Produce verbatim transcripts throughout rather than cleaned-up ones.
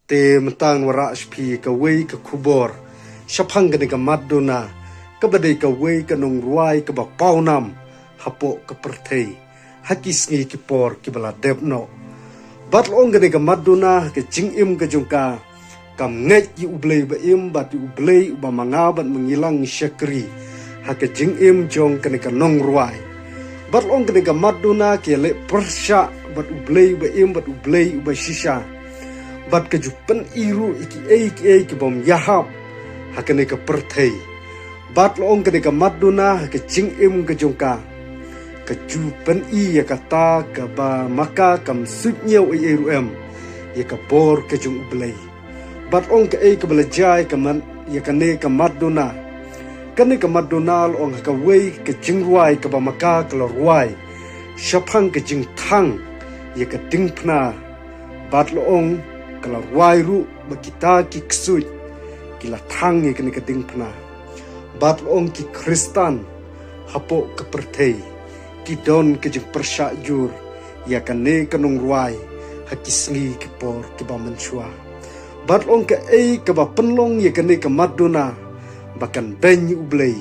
Te mynta ngan wanrah sha phi kawei ka khubor shaphang kane ka Madonna, kaba dei kawei ka nongrwai kaba pawnam hapoh ka pyrthei ha ki sngi ki por kiba la dep noh. Bad la ong kane ka Madonna ha ka jingim ka jong ka, kam ngeit ïa U Blei ba im bad ïa U Blei uba ma nga bad ma ngi la shakri ha ka jingim jong kane ka nongrwai. Bad la ong kane ka Madonna ka ïaleh pyrshah bad U Blei uba im bad U Blei uba shisha, bad ka ju pyni ruh ïa kiei kiei kibym ïahap ha kane ka pyrthei. Bad la ong kane ka Madonna ha ka jingim ka jong ka, ka ju pyni ïa kata kaba ma ka kam suidñiew ei ei ruh em ïa ka bor ka jong U Blei. Bad la ong kaei kaba la jia ïa ka man, ïa kane ka Madonna. Kane ka Madonna la ong ha kawei ka jingrwai kaba ma ka ka la rwai shaphang ka jingthang ïa ka diengphna. Bad la ong ka la rwai ruh ba kita ki ksuid ki la thang ïa kane ka diengphna. Bad la ong ki Khristan hapoh ka pyrthei ki don ka jingpyrshah jur ïa kane ka nongrwai ha ki sngi ki por kiba mynshuwa. Bad la ong kaei kaba pynlong ïa kane ka Madonna ba kan beiñ ïa U Blei,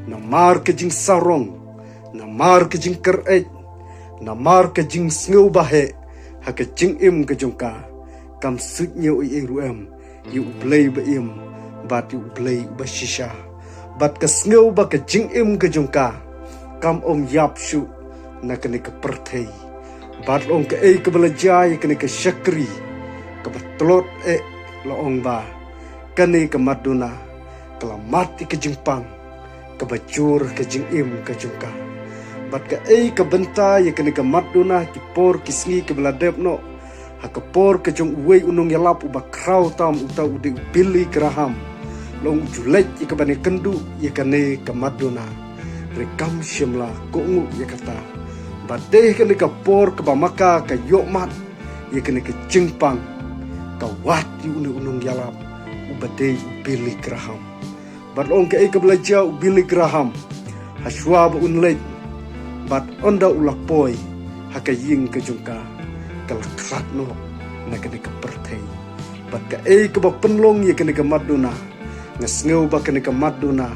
namar ka jingsarong, namar ka jingkyreit, namar ka jingsngewbha heh ha ka jingim ka jong ka, kam suidñiew ei ei ruh em ïa U Blei ba im bad ïa U Blei uba shisha. Bad ka sngew ba ka jingim ka jong ka kam ym ïap shuh na kane ka pyrthei. Bad la ong kaei kaba la jia ïa kane ka shakri kaba tlot eh, la ong ba kane ka Madonna ka la mad ïa ka jingpang kaba jur ha ka jingim ka jong ka. Bad kaei ka bynta ïa kane ka Madonna ha ki por ki sngi kiba la dep noh, ha ka por ka jong uwei u nongïalap uba khraw tam, uta u dei u Billy Graham. La ong u ju leit ïa kaban ïakynduh ïa kane ka Madonna. Hynrei kam shym la kohnguh ïa kata. Bad dei ha kane ka por kaba ma ka ka ïohmad ïa kane ka jingpang, ka wad ïa une u nongïalap uba dei u Billy Graham. Bad la ong kaei kaba la jia u Billy Graham, ha shuwa ba un leit, bad ynda u la poi ha ka ïing ka jong ka, ka la khlad noh na kane ka pyrthei. Bad kaei kaba pynlong ïa kane ka Madonna, nga sngew ba kane ka Madonna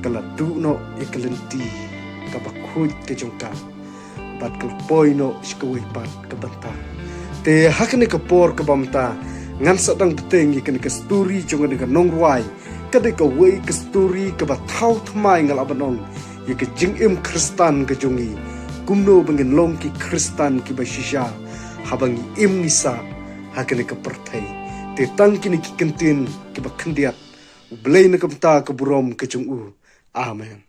ka la duh noh ïa ka lynti kaba khuid ka jong ka, bad ka la poi noh sha kawei pat ka bynta. Te ha kane ka por kaba mynta ngan sa dang bteng ïa kane ka story jong kane ka nongrwai. Ka dei kawei ka story kaba thaw thymmai, nga lah ban ong, ïa ka jingim Khristan ka jong ngi, kumno ba ngin long ki Khristan kiba shisha haba ngi im ngi sah ha kane ka pyrthei. Te tang kine ki kyntien kiba khyndiat. U Blei na ka bynta ka burom ka jong u. Amen.